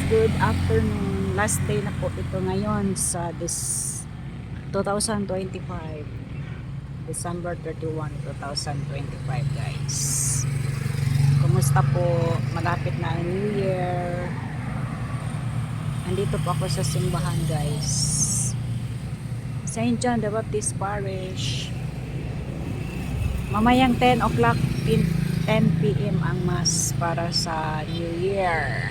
Good afternoon. Last day na po ito ngayon sa this 2025, December 31, 2025, guys. Kumusta po? Malapit na ang New Year. Andito po ako sa simbahan, guys. St. John the Baptist Parish. Mamayang 10 o'clock, 10 p.m. ang mass para sa New Year.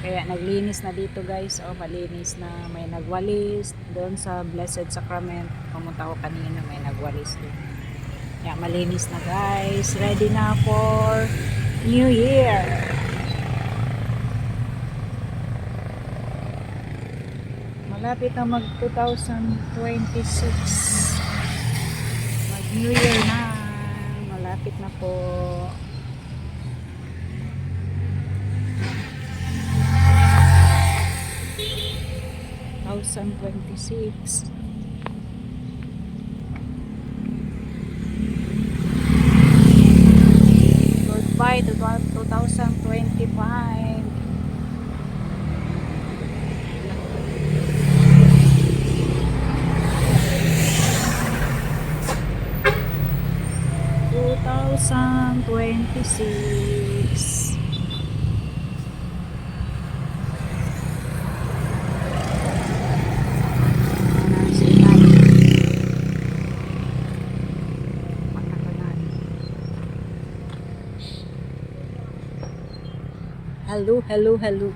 Kaya naglinis na dito, guys. Oh, malinis na. May nagwalis doon sa Blessed Sacrament. Pumunta ko kanina, may nagwalis doon. Kaya malinis na, guys. Ready na for New Year. Malapit na mag 2026. Mag New Year na. Malapit na po. 2026. Goodbye to 2025. 2026. Ano si Inay? Matakalan. Hello, hello, hello.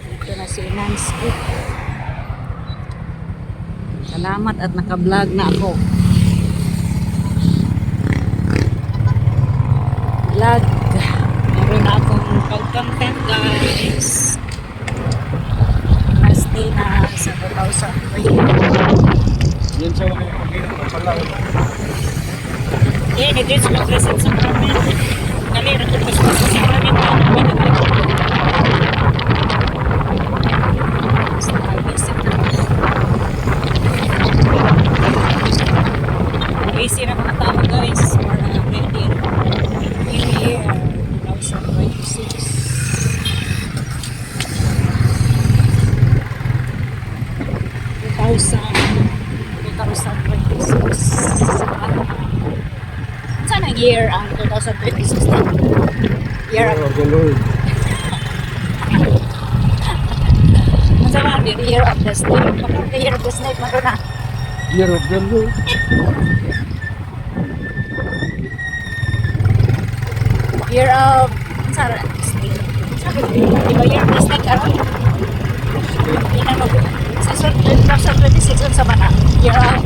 Dito na si Nancy. Salamat at naka-vlog na ako. Vlog. Meron na akong pag-content, guys. Last day na sa 2020. Yan sa mga pagkita pala. Eh, nag-dress ng Blessed Sacrament. Dali, nag-dress ng Blessed Sacrament. Basta busy na. Busy na mga tao, guys, para ready. New Year 2026. 2026. Saan ang year ang 2026 na? Year of of the Lord. Ano ba ang year of the snake? Baka the year of the snake man na. Year of the Lord. Year of sa snake. Sabi, di ba year of the snake aron? Hindi na mag sa 2026, unsa man na? Year of.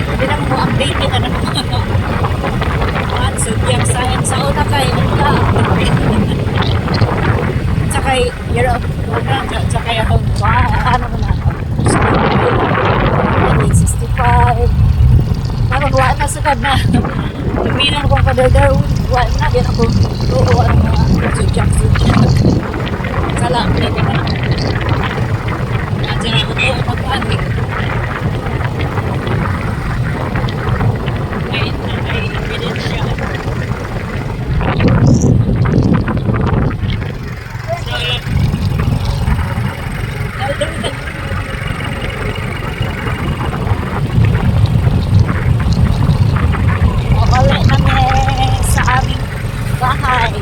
Hindi na mo update na ng mga what zodiac sign sa una kay ka. Sa kay year of una, sa kay atong ano mo na 1965. Parang wa na sukad na. Tuminan kong kadaldar, wa na din ako tuo ang mga zodiac zodiac. Sala, pwede ka na. Nandiyan ako tuo magkuhan eh. May may ebidensya. So, daldal. Wala kami sa aming bahay.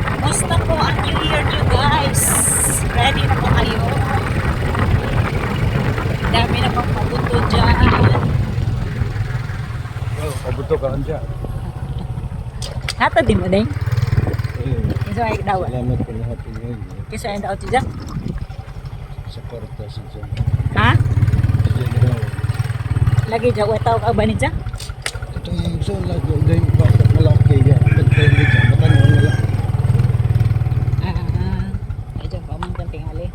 Kumusta po ang New Year nyo, guys? Ready na po kayo? Dami na pang pabuto dyan. Oh, pabuto ka dyan. Hata din mo din? Eh, Kinsa ay daw? salamat po lahat ngayon. Kinsa ay daw dyan? Sa kwarta si John. Ha? Si General. Lagi dyan, wala tao ka ba ni dyan? Ito yung so lagi yung bata malaki yan. Pagpwede dyan, matanaw na lang. Ah, ay dyan, pamangkan tingali.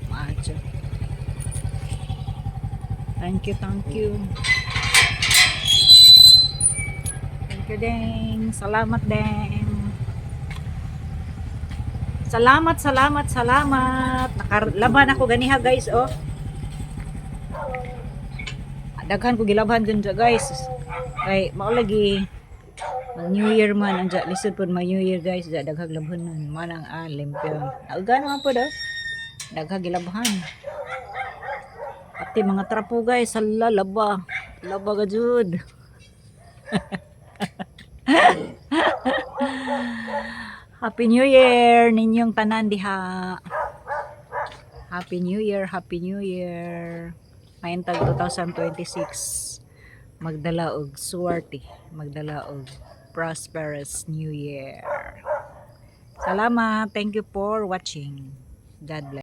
Maacho. Thank you, thank you. Thank you, Deng. Salamat, Deng. Salamat, salamat, salamat. Nakalaban ako ganiha, guys, oh. Daghan ko gilabhan dun dyan, guys. Kay mao lagi mag New Year man anja, lisod pud mag New Year, guys, ja daghang labhanon manang limpyo. Nauga naman po daw. Daghang gilabhan. Pati mga trapo, guys, hala, laba. Laba ga jud. Happy New Year ninyong tanan diha. Happy New Year, Happy New Year. Maayong tag 2026. Magdala og suwerte, magdala og prosperous New Year. Salamat. Thank you for watching. God bless.